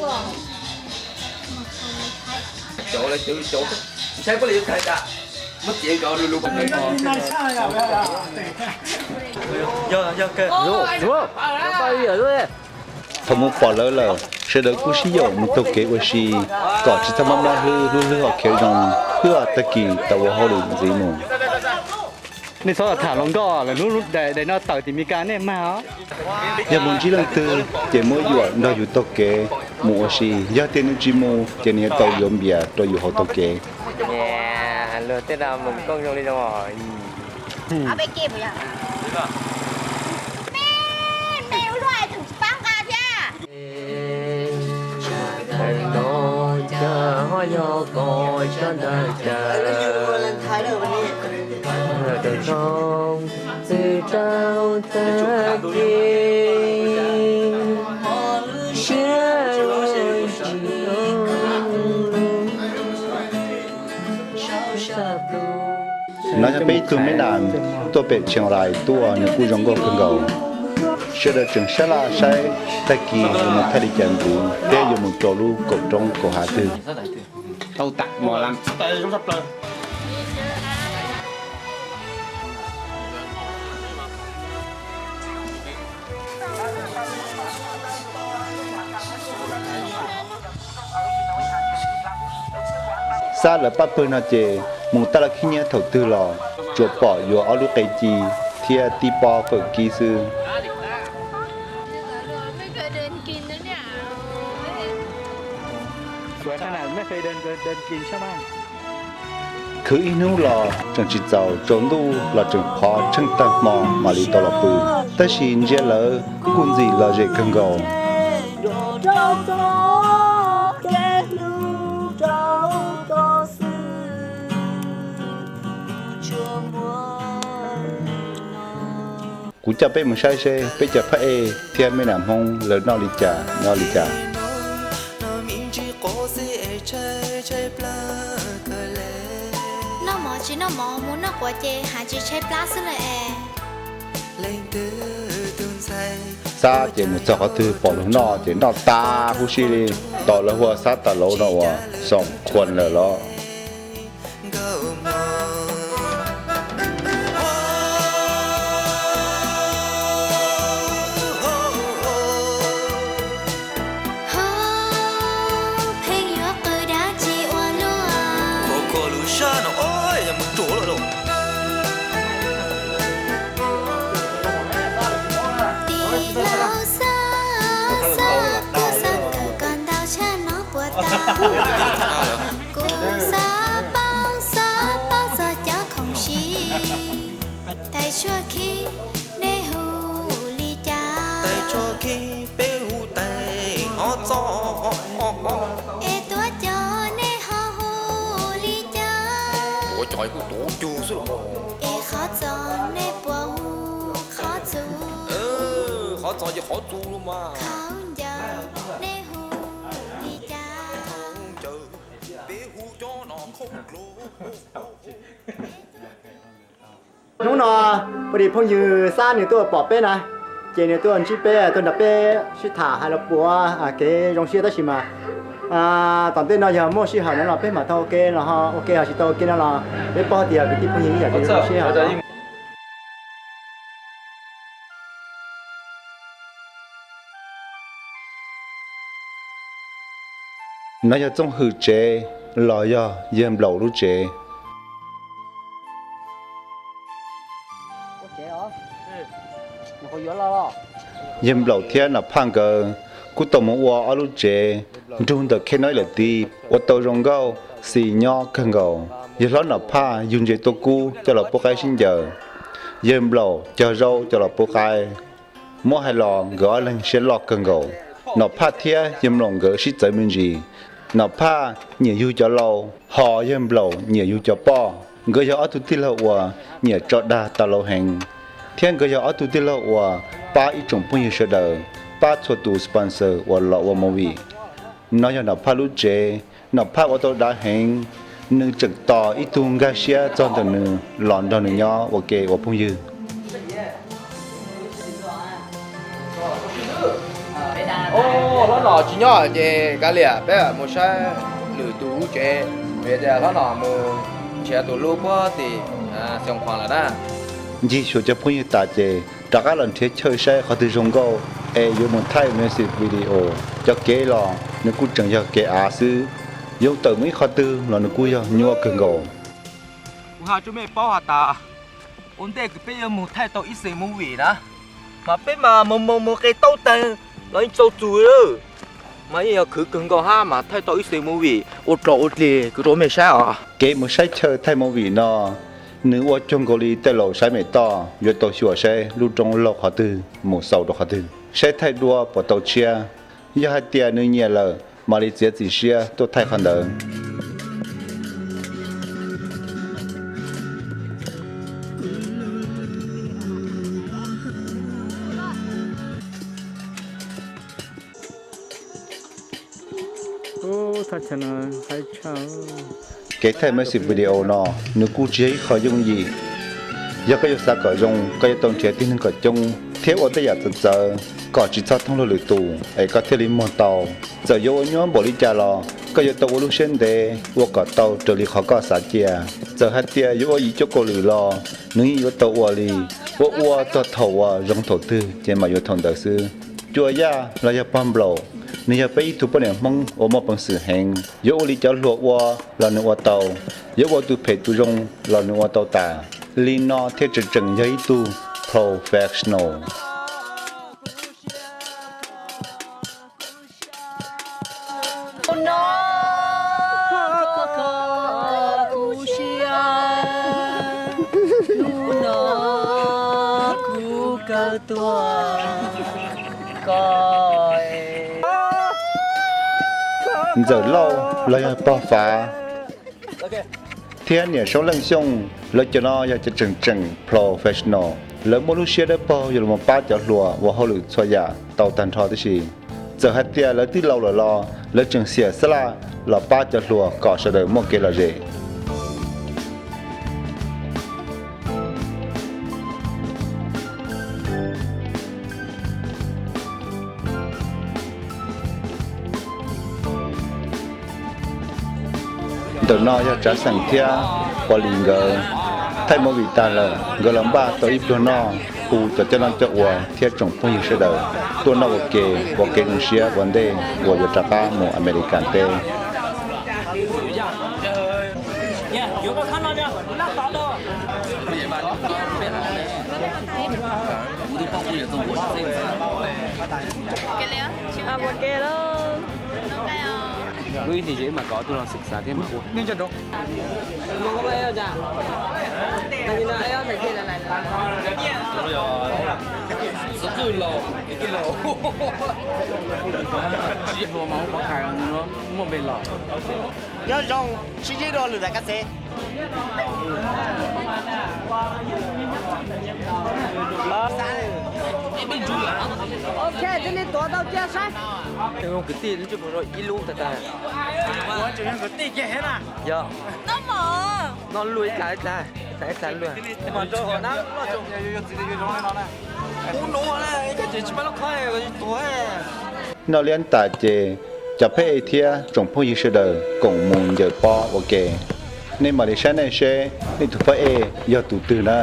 Thaum mus pom lawv lawm, sawv daws kuj sib yaum mus taug kev ua si kom tsis txhob mob mob hlwb, hlub hlwb ho khiav zoo, wb ho tag kis tau ua hauj lwm ntxiv mus. Nej txhob tham hluas nkauj, lawv hnub daim no tawm tim Mes Kas nej mag os. Yog mus ntsib leej twg ces muab yuam nrog yus taug kev mus ua si, yog tias nws tsis mus ces nws yuav tau yuav npias rau yus hauv taug kev. Luag tej no mus koj zoo li zoo os. No yog peb ib tug me nam tuaj pem Chiang Rai tuaj, nws kuj zoo nkauj kawg nkaus. Sawv daws tseem sab laj saib tag kis yuav mus thaij li cas ntxiv thiab yuav mus rau lub kaum roob kaum hav twg. Xab lawv pab pawg no ces mus tab laj khib nyiab thaum twg los tsuas pom yuav ob lub qe ci thiab tib pob fawm kib xwb. Khwv ib hnub los tseem tsis txaus, tsaus ntuj los tseem qhov tsheej tag hmo mam li tau los pw, tab sis ntsia lawv kuj ntxim lom zem kawg nkaus. Kuv coj peb mus saib seb peb cov phab ej thiab me nam Hmoob lawv noj li cas nyob li cas. Noj mov tsis noj mov, mus noj quav ces hav tsis tshaib plab xwb lawm es. Xab ces mus txog qhov twg pom luag noj ces noj tas huv si li. Tos lawv hu ua Xab tas lauv no uas xoom khuam lawm los. Ho pheej yuav qw dab tsi ua luaj? Tij laug Xab, Xab, koj xav kawm kom ntau tshaj no puas tau? Kuv xav paub, xav paub txog cov khoom siv. Tais tshuaj khib nej hu li cas? Tais tshuaj khib peb hu tais hov txo. Es tuav cos nej ho hu li cas? Tuav cos kuj tuav cug xwb los. Es qhov txos nej puas hu qhov txus? Qhov txos ces qhov txus los mas. Khaub ncaws nej hu li cas? Khaub ncaws, peb hu cov no khaub ncaws. Hnub no phooj ywg Xab nws tuaj pom peb na, ces nws tuaj ntsib peb, tuaj nrog peb sib tham hais los puav kev zoo siab tab sis mas tom ntej no yog muaj sij hawm no los peb mam tau ua ke los ho ua ke, ho tsis tau ua ke no los peb paub tias kwv tij phooj ywg ib yam zoo siab. No yog Txooj Hwm tsev los yog yawg Nplaum lub tsev. Yawg Nplaum thiab Nom Phaj nkawd kuj tau mus ua ob lub tsev nrug ntawm khej no ib lawm tid, ua tau zoo nkauj xis nyob kawg nkaus. Yawg hlob Nom Phaj yug ntses tuaj kub coj los pub qaib sib ncaws, yawg Nplaum cog zaub coj los pub qaib. Muab hais los nkawd ob leeg siab loj kawg nkaus. Nom Phaj thiab yawg Nplaum nkawd sib txawv me ntsis. Nom Phaj nyiam yug cov laus, ho yawg Nplaum nyiam yug cov poj. Nkawd yog ob tug tij laug uas nyiam tso dag tau laus heev, thiab nkawd yog ob tug tij laug uas pab ib tsoom phooj ywg sawv daws, pab txhua tus sponsor uas los ua movie. No yog Nom Phaj lub tsev, Nom Phaj ua tau dav heev, nws tseem tos ib tug nkag siab txog ntawm nws los nrog nws nyob ua ke ua phooj ywg. Hlob Nom tsis nyob ces kav liam, peb mus saib lwm tus lub tsev, vim tias Hlob Nom mus nrhiav tus hlub puag tim Xeev Khuam lawm na. Ncig xyuas cov phooj ywg tas ces rov qab los nrhiav chaw saib qhov twg zoo nkauj es yuav mus thaij music video. Cov kev los nws kuj tseem yog kev av xwb, yuav tawm mus ib qhov twg los nws kuj yog nyuaj kawg nkaus. Kuv hais rau mej paub has tas, ua ntej kws peb yuav moog thaij tau ib xeem movie na, mas peb mas moog moog moog qe taub taag los yeej txaus txuj lawm. Mas yeej yog khwv kawg nkaus hab mas thaij tau ib xeem movie ua dlog ua dlig kws rau mej saib os. Kev mus saib chaw thaij movie no, nws ua cuag nkaus li tej laus saib mem toj, yuav tau xyuas saib lub roob laug qhov twg mus xaus rau qhov twg, saib thaij dua puas tau tshiab. Yog hais tias nws nyiam lawm, mam li txiav txim siab tuaj thaij qhov ntawd. Kev thaij music video no, nws kuj tsis yog ib qho yooj yim. Yog koj yuav xav kom zoo, koj yuav tau nrhiav tib neeg kom coob thiab ua tej yam txawv txawv kom tsis txhob thooj luag lwm tus es koj thiaj li muag tau. Txawm yuav ua nyuaj npaum li cas los koj yuav tau ua lub siab ntev ua kom tau raws li qhov koj xav cia. Txawm hais tias yuav ua yim cuab kaus lwm los nws yeej yuav tau ua li. Ua ua txog thaum uas zoo thaum twg ces mam yuav thaum ntawd xwb. Cua yaj los yog pog nplaum, nws yog peb ib tug poj niam Hmoob uas muaj peev xwm heev. Yuav ua li cov hluas ua los nws ua tau, yuav ua tus phem tus zoo los nws ua tau tas. Li no thiaj tseem tseem yog ib tug professional. Ntxawm Lauj los yog pog Fav thiab niam Soob Leej Xyooj, lawv cov no yog cov tseem tseem professional, lawv muaj lub siab dawb paug yuav los pab cov hluas ua hauj lwm txhua yam tau tag nrho tib si. Txawm hais tias lawv twb laus lawm los lawv tseem xiam xab laj los pab cov hluas kom sawv daws muaj kev lom zem. Ntawm no yog Tsav Xeem thiab Pov Lis nkawd. Thaij movie tag lawm, nkawd los npaj tau ib pluag noj, hu cov coj noj coj ua thiab tsoom phooj ywg sawv daws tuaj noj ua ke, ua kev zoo siab ua ntej uas yuav rov qab mus Amelikas teb. Lub ib hlis ces wb mam kom tug los xwm xav thiab mam ua. Tsis yog hluas mas ua pov khas muaj npe los. Nyob zoo, sib ntsib dua lwm daim kab xev. Ok, thiaj li tuav tau cia saib. Kwv tij ib lub tag tag. Yog. Noj luaj ib dlav ib dlav, ib dlav ib dlav luaj. Noj liab tas ces cov pheb ej thiab tsoom phooj ywg sawv daws koom mus ncaws pob ua ke. Nej mam li saib nej seb nej tus phab ej yog tus twg na.